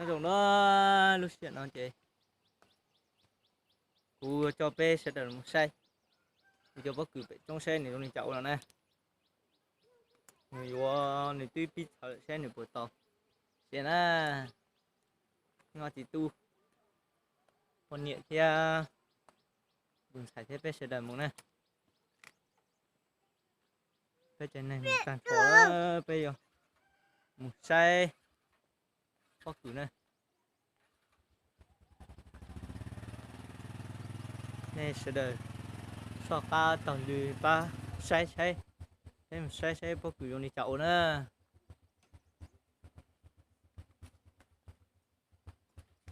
Nyob zoo na, lub sij hawm no ces kuv coj peb sawv daws mus saib, kuv coj pob kws pem roob saib nws zoo li cas ua no na. Nws yuav, nws twb pib txhawv lawm, saib nws puas tau siav na. Nyob txiv tub, poj niam thiab tus ntxhais thiab peb sawv daws mus na. Peb cov neeg mus tag nrho, peb yuav mus saib pob kws na. Nej sawv daws soj qab taug lw pab saib saib, peb mus saib saib pob kws zoo li cas ua na.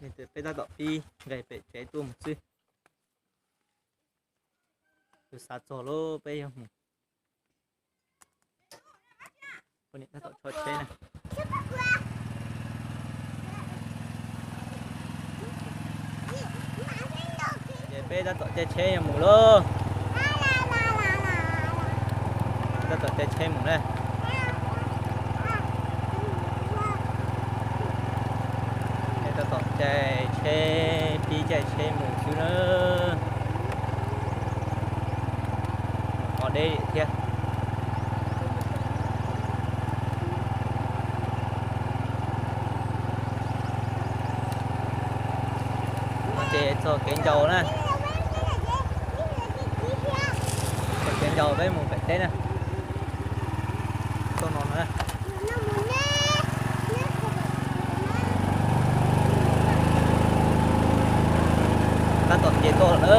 Peb tab tom pib nqes pem tsev tuaj mus xwb. Kuv xav txog lub peb yuav mus. Poj niam tab tom tso tsheb na. Ces peb tab tom caij tsheb yuav mus lauj. Tab tom caij tsheb mus na. Peb tab tom caij tsheb, pib caij tsheb mus xwb na. Qhov deb thiab. Ces txog kev ncau na. Txog kev ncau peb mus pem teb na. Txog no na. Tab tom nce tuaj lawm na.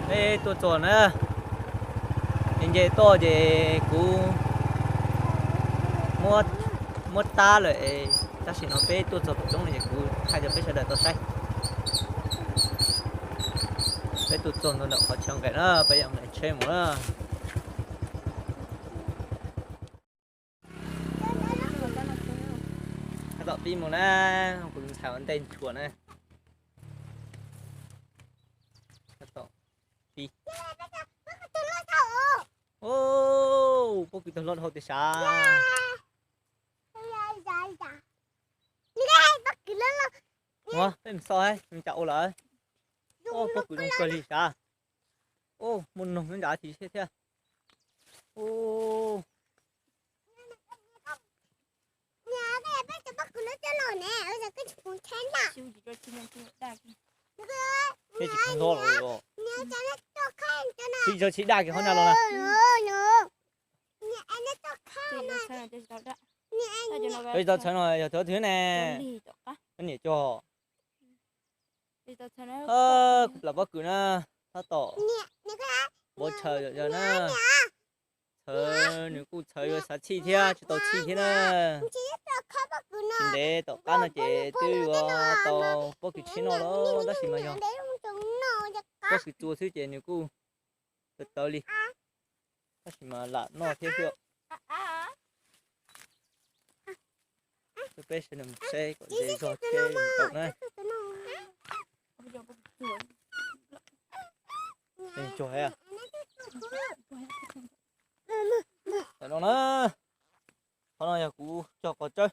Peb tuaj txog na, nce nce toj ces kuv muab tab lawm, tab sis no peb tuaj txog pem roob no ces kuv thaij rau peb sawv daws tau saib. Peb tuaj txog ntawm qhov chaw nqes na, peb yuav nqes tsheb mus na. Tab tom pib mus na, kuv ntxhais ua ntej ntshua na. Tab tom pib. Pob kws tag loj dhau tiag sav. Ua peb mus xauj nws cas ua lawm. Pob kws zoo kawg li sav. Muaj noog nyob nrad thiab. Tsis tau hlob los, tsis tau tsis daj kiag qhov no los na. Tsis tau txhawv no yog txhawv twg ne? Koj niam cog. Kuv plam pob kws na, tab tom npau tshaws yom yog na. Txhawv nws kuj txhawv yuav xav txhij thiab tsis tau txhij thiab na. Tsis ntev tom qab no ces twb yuav tau pob kws tsheb noj lawm tab sis mas yog pob kws txua xwb ces nws kuj tawv tawv li, tab sis mas lam noj thiab xwb. Peb sawv daws mus saib kom ze zog thiab tau na. Tsuag heev. Tam no na, qhov no yog kuv cog qos tsawb.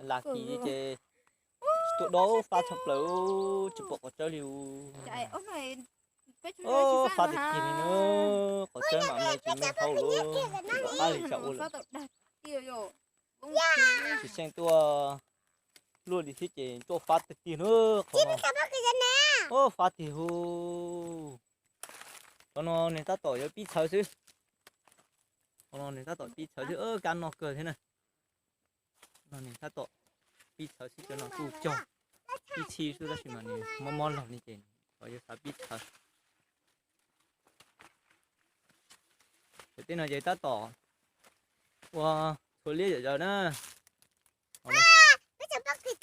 Lam kis li ces tsis tuaj dob fab tshaj plaws, tsis pom qos tsawb li. Fab tiag tiag li na, qos tsawb mam me tsis me hau lawm, tsis pom qab li tsam ua lawm. Tsis xyeej tuaj luaj li thiab ces tuaj fab tiag tiag na qhov no. Fab tiag hu. Qhov no nws tab tom yuav pib txhawv xwb. Qhov no nws tab tom pib txhawv xwb, kab noj kawg thiab na. No nws tab tom pib txhawv xwb, cov no kuj cog pib txhij xwb tab sis mas nws mob mob log li ces yuav xav pib txhawv. Ces tej no ces tab tom ua txhua liab zom zaws na. Tab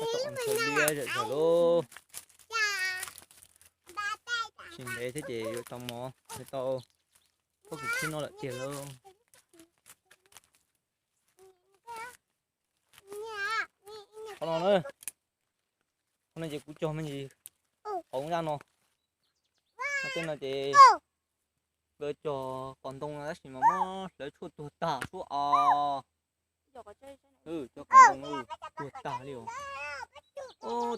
tom ua txhua liab zom zaws lauj. Tsis ntev thiab ces yuav tau mov, yuav tau pob kws tsheb noj lawm tiag lauj. Qhov no na, qhov no ces kuv cog me ntsis Qoob zaj no, no tej no ces nkawd cog qos ntoo no tab sis mas muab hlawv tshuaj tuag tag suab os. Cog qos ntoo tuag tag li os.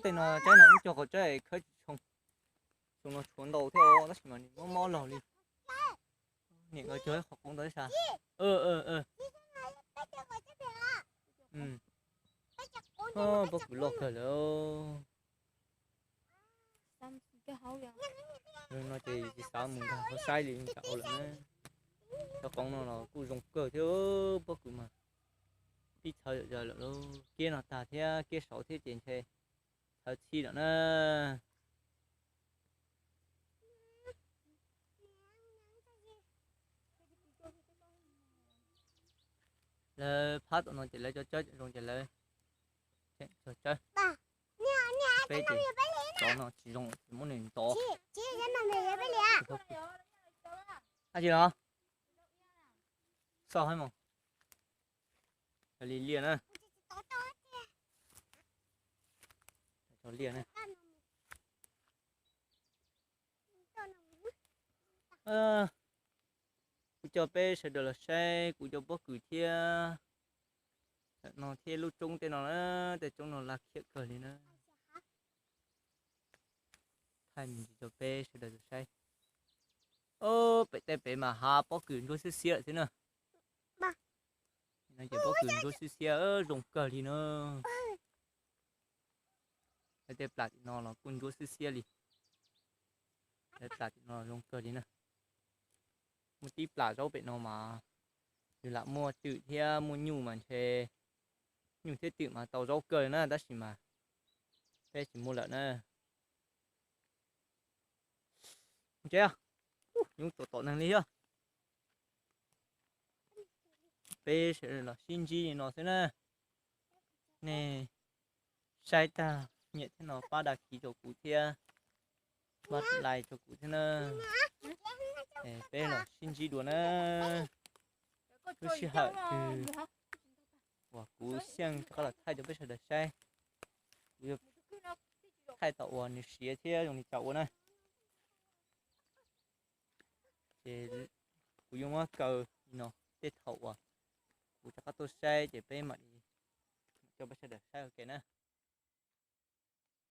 Tej no tsaib no wb cog qos tsaib khawb tsis tshoo. Xyoo no tshuav ntau thiab os tab sis mas nws mob mob laug li. Niam nkawd cog ib qhov qoob ntau thiab sas. Pob kws loj kawg lawm. No ces tsis xav mus nkag qhov saib li, tsam ua lawm na. Cov qoob no los kuj zoo kawg thiab, pob kws mas pib txhawv zom zaws lawm lauj. Kiab no tag thiab kiab saud thiab ces ntshe txhawv txhij lawm na. Lawv phab tom no ces lawv cov tsawb zoo ces lawv tseem cog tsawb. Peb ces cov no tsis zoo ces muab nws ntov. Ab tsi los? Xoj hab mos. Li liaj na. Liaj na. Kuv coj peb sawv daws los saib kuv cov pob kws thiab. Tam no thiab lub roob tej no na, tej roob no laj khiam kawg li na. Thaij me ntsis rau peb sawv daws tau saib. Pem tej pem mas hav pob kws ntsuab xiab xiab lawm xwb na. No ces pob kws ntsuab xiab xiab zoo kawg li na. Lawv tej plas tim no los kuj ntsuab xiab xiab li. Lawv plas tim no zoo kawg li na. Muaj tib plas zaub pem no mas yus lam muaj twm thiab muaj nyuj mas ntshe nyuj thiab twm mas tau zaub kawg na tab sis mas peb tsis muaj lawm na. Ntse, nyuj tom tom neeg li thiab. Peb sawv daws los sib ntsib li no xwb na. Nej saib tag nyiam thiab no pab đăng ký rau kuv thiab, pab like rau kuv thiab na. Peb los sib ntsib dua na. Lub sij hawm twg uas kuv xyeej rov qab los thaij rau peb sawv daws saib. Kuv yuav thaij thaum uas nws siav thiab zoo li cas ua na. Ces kuv yuav muab kaw li no, tej thaum uas kuv rov qab tuaj saib ces peb mam li coj peb sawv daws saib ua ke na.